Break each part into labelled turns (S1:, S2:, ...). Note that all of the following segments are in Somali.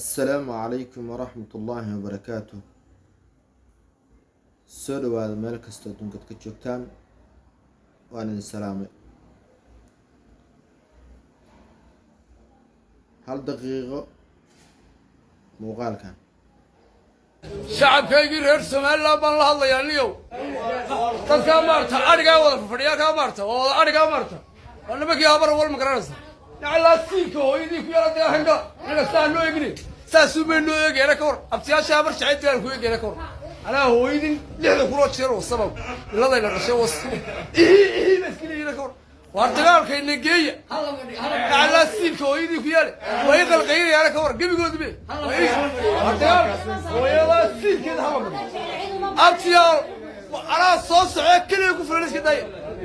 S1: Assalaamu calaykum waraxmatullaahi wabarakaatu. Soo dhawaada meel kastoo adduunkaad ka joogtaan, waan idin salaamay. Hal daqiiqo muuqaalkan.
S2: Shacabkaygii reer Somalilan baan la hadlayaa. Niyow, dadkaa maarta adhigaa wada fadhiyaa, kaa maarta waa wada adhigaa, maarta waa nimankii habar wal, ma garanaysa? Nacalaa siilka hooyadii ku yara dagaahanka anaga saa noo egni, saasuu bay noo eegayna ka hor. Abtiyaasha habar jacayl dagaal ku eegayna ka hor. Anaa hooyadin 60 kunoo jeer wasabab iladayna dhashay was ihi ihi ba iska leeyihiin ka hor. Waar dagaalkayna geeya, nacalaa siilka hooyadii ku yaale waa ii qalqaynayaana ka hor gebigoodibe. Waar dagaalka hooyadaa siilkeeda hala mariyo. Abtiyaal, anaa soo socee keliya ku filan, iska daaya.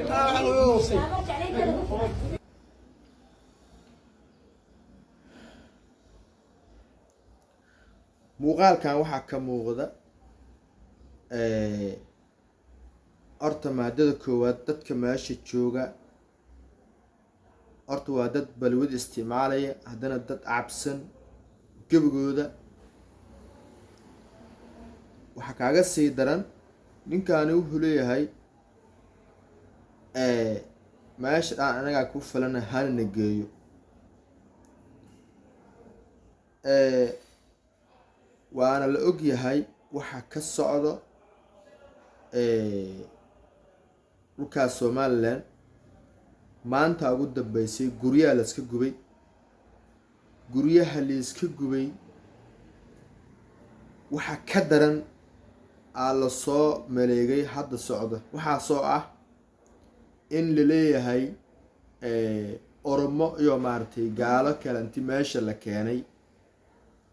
S2: Waxaan hooyada wasay.
S1: Muuqaalkan waxaa ka muuqda horta maadada koowaad, dadka meesha jooga horta waa dad balwad isticmaalaya, haddana dad cabsan gebigooda. Waxaa kaaga sii daran ninkaani wuxuu leeyahay meesha dhaan anagaa ku filana, hanana geeyo. Waana la ogyahay waxa ka socdo dhulkaas Somaliland. Maanta ugu dambeysay guryaha layska gubay, guryaha layska gubay. Waxa ka daran aa lasoo maleegay hadda socda, waxaasoo ah in laleeyahay Oromo iyo maaragtay gaalo kale inti meesha la keenay,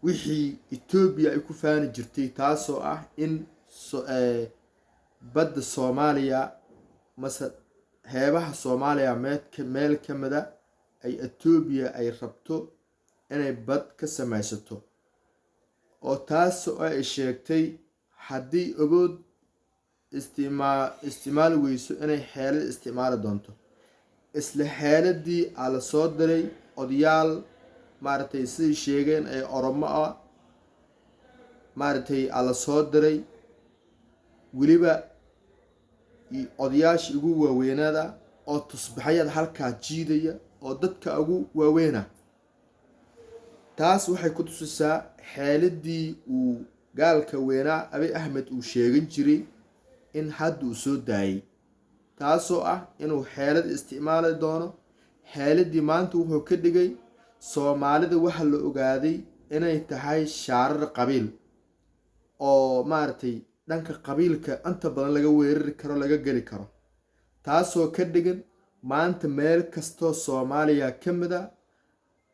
S1: wixii Etoobiya ay ku faani jirtay, taasoo ah in badda Soomaaliya mase heebaha Soomaaliya meel ka mida ay Etoobiya ay rabto inay bad ka samaysato, oo taas oo ay sheegtay haddii awood isticmaali weyso inay xeelad isticmaali doonto. Isla xeeladii aa la soo diray odayaal, maaragtay, siday sheegeen ee Oromo ah, maaragtay, aa la soo diray, weliba odayaasha ugu waaweynaada oo tusbaxyada halkaa jiidaya oo dadka ugu waaweyna. Taas waxay ku tusisaa xeeladii uu gaalka weynaa Abiy Axmed uu sheegan jiray in hadda uu soo daayay, taasoo ah inuu xeelad isticmaali doono. Xeeladii maanta wuxuu ka dhigay Soomaalida waxa la ogaaday inay tahay shaarar qabiil oo maaragtay dhanka qabiilka inta badan laga weerari karo, laga geli karo, taasoo ka dhigan maanta meel kastoo Soomaaliya ka mid a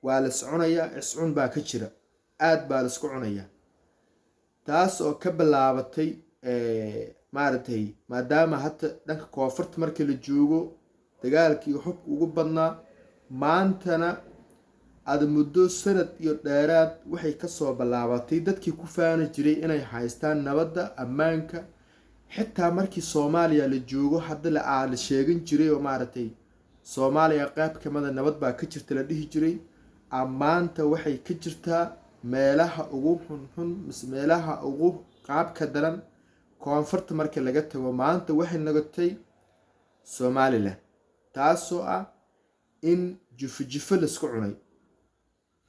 S1: waa la iscunayaa, iscun baa ka jira, aad baa la isku cunayaa. Taas oo ka bilaabatay maaragtay maadaama hadda dhanka koonfurta markii la joogo dagaalkii xubka ugu badnaa, maantana aada muddo sanad iyo dheeraad waxay kasoo bilaabatay dadkii ku faani jiray inay haystaan nabadda ammaanka, xitaa markii Soomaaliya la joogo hadda la sheegan jiray oo maaragtay Soomaaliya qayb kamida nabad baa ka jirta la dhihi jiray, maanta waxay ka jirtaa meelaha ugu xunxun mise meelaha ugu qaabka daran koonfurta marka laga tago. Maanta waxay noqotay Somaliland, taasoo ah in jufo jufo laisku cunay.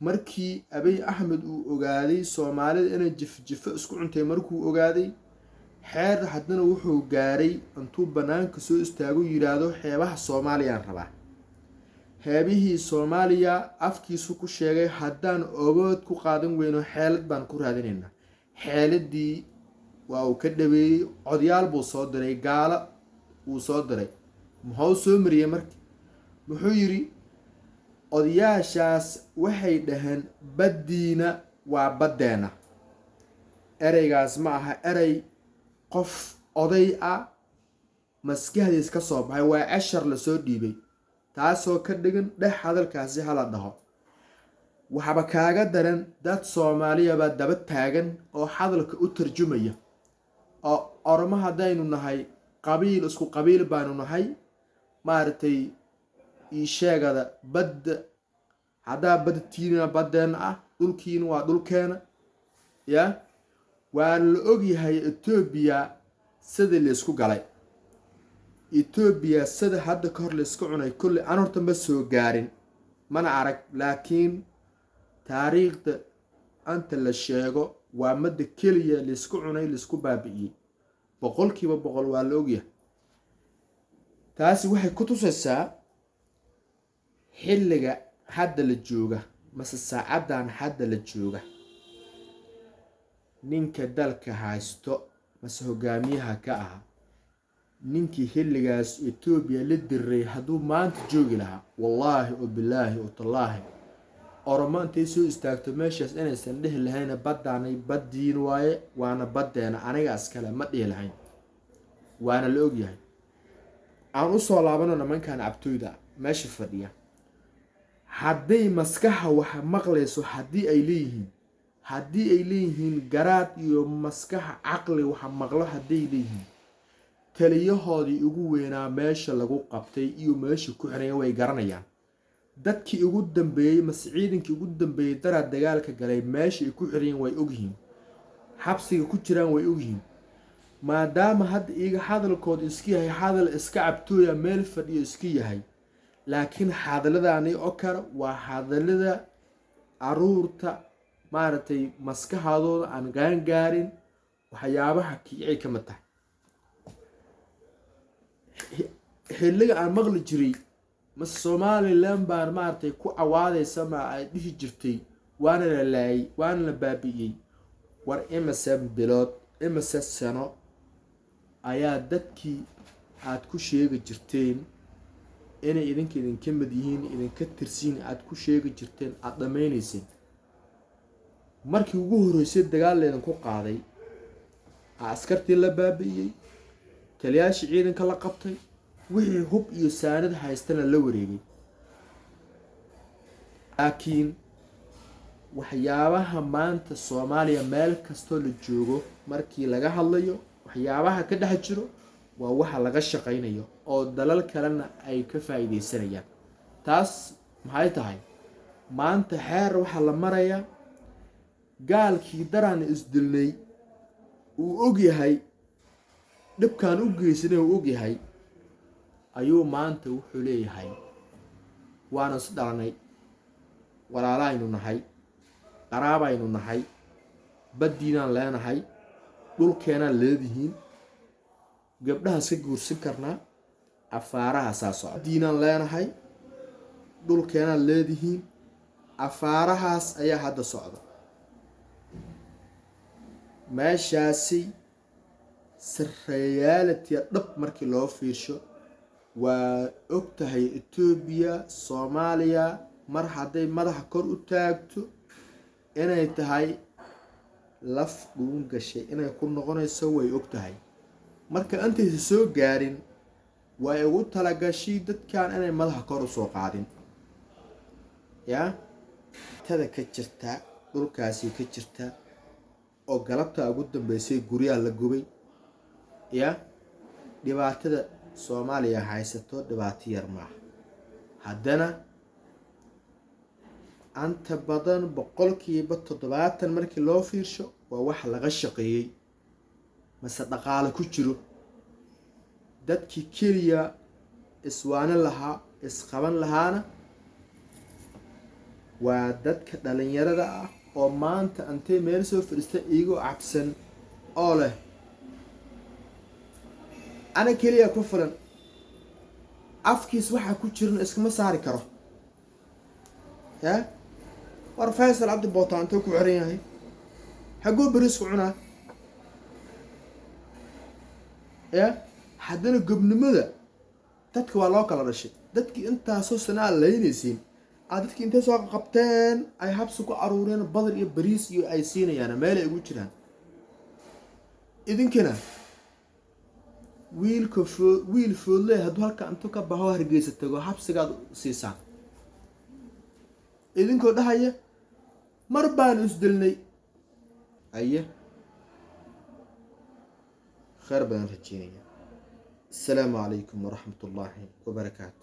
S1: Markii Abiy Axmed uu ogaaday Soomaalida inay jufo jufo isku cuntay, markuu ogaaday xeer, haddana wuxuu gaaray intuu banaanka soo istaago yiraahdo xeebaha Soomaaliyaan rabaa. Xeebihii Soomaaliya afkiisu ku sheegay haddaan ogood ku qaadan weyno xeelad baan ku raadinaynaa. Xeeladii waa uu ka dhaweeyey, codyaal buu soo diray, gaalo uu soo diray. Muxuu soo mariyey marka? Muxuu yidhi? Odayaashaas waxay dhaheen baddiina waa baddeena. Ereygaas ma aha erey qof oday ah maskaxdiis ka soo baxay, waa cashar lasoo dhiibay, taasoo ka dhigan dhex hadalkaasi hala dhaho. Waxba kaaga daran dad Soomaaliya baa daba taagan oo hadalka u tarjumaya, oo Oromo haddaynu nahay qabiil isku qabiil baanu nahay, maaragtay, ii sheegada badda haddaa badda tiina baddeena ah, Dhulkiina waa dhulkeena. Ya, waana la ogyahay Etoobiya sidii laysku galay, Etoobiya sida hadda ka hor laysku cunay. Kolley an horta ma soo gaarin, mana arag, laakiin taariikhda anta la sheego waa madda keliya laysku cunay, laysku baabi'iyey 100%. Waa la ogyahay. Taasi waxay ku tusaysaa xilliga hadda la jooga mase saacaddan hadda la jooga, ninka dalka haysto mase hogaamiyaha ka ah, ninkii xilligaas Etoobiya la diriray hadduu maanta joogi lahaa, wallaahi oo bilaahi oo tallaahi, Oromo intay soo istaagto meeshaas inaysan dhihi lahayna baddaanay baddiin waaye, waana baddeena, aniga iskale ma dhihi lahayn. Waana la ogyahay. Aan usoo laabano nimankan cabtooyda meesha fadhiya. Hadday maskaxa wax maqlayso, haddii ay leeyihiin garaad iyo maskaxa caqli wax maqlo, hadday leeyihiin, taliyahoodii ugu weynaa meesha lagu qabtay iyo meesha ku xiraya way garanayaan. Dadkii ugu dambeeyey mase ciidankii ugu dambeeyey daraa dagaalka galay meesha ay ku xirayiin way ogyihiin, xabsiga ku jiraan way ogyihiin. Maadaama hadda iyaga hadalkooda iska yahay hadal iska cabtooya meel fadhiyo iska yahay, laakiin hadaladani oo kale waa hadalada caruurta maaragtay maskaxdooda aan gaangaarin, waxyaabaha kiicay ka mid tahay. Xilliga aan maqli jiray mase Somaliland baan maaragtay ku cawaadaysa ma ay dhihi jirtay, waana la laayay, waana la baabi'iyey. War imise bilood, imise sano ayaa dadkii aad ku sheegi jirteen inay idinka idinka mid yihiin, idinka tirsiin aad ku sheegi jirteen, aada dhammaynayseen? Markii ugu horreysay dagaal laydinku qaaday, askartii la baabi'iyey, taliyaashii ciidanka la qabtay, wixii hub iyo saanad haystana la wareegay. Laakiin waxyaabaha maanta Soomaaliya meel kastoo la joogo markii laga hadlayo, waxyaabaha ka dhex jiro waa waxa laga shaqaynayo oo dalal kalena ay ka faa'iidaysanayaan. Taas maxay tahay? Maanta xeer waxaa la marayaa gaalkii daraan isdilnay uu ogyahay dhibkaan u geysanay, uu ogyahay, ayuu maanta wuxuu leeyahay waana is dhalanay, walaalaynu nahay, qaraabaynu nahay, baddiinaan leenahay, dhulkeenaan leedihiin, gabdhahaas ka guursan karnaa, afaaraha saa socda, baddiinaan leenahay, dhulkeenaan leedihiin, afaarahaas ayaa hadda socda meeshaasi. Si reality dhab markii loo fiirsho, waa og tahay Etoobiya Soomaaliya mar hadday madaxa kor u taagto inay tahay laf dhuun gashay inay ku noqonayso, way og tahay. Marka intaysa soo gaarin way ugu talagashay dadkan inay madaxa kor usoo qaadin. Yaa tada ka jirta dhulkaasi ka jirta oo galabta ugu dambeysay guryaha la gubay. Ya, dhibaatada Soomaaliya haysato dhibaato yar maaha. Haddana anta badan 70% markii loo fiirsho waa wax laga shaqeeyey mase dhaqaale ku jiro. Dadkii keliya iswaanin lahaa, isqaban lahaana waa dadka dhalinyarada ah oo maanta intay meel soo fadhiista iyagoo cabsan oo leh ana keliya ku filan, afkiis waxaa ku jiran iskama saari karo. Ya war, Faysal Cabdi Bootaan intuu ku xiran yahay, xagguu beriisku cunaa? Ya, haddana gobnimada dadka waa loo kala dhashay. Dadkii intaasoo sanaa laynaysiin aad dadkii intay soo qabteen ay habsi ku aruureen, badar iyo bariis iyo ay siinayaan, meel ay ugu jiraan. Idinkana wiilka foo wiil foodle hadduu halka intuu ka baxo Hargeysa tago, habsigaad siisaan, idinkoo dhahaya mar baanu isdilnay. Aye, khayr badan rajeynaya. Asalaamu calaykum waraxmat ullaahi wabarakaatu.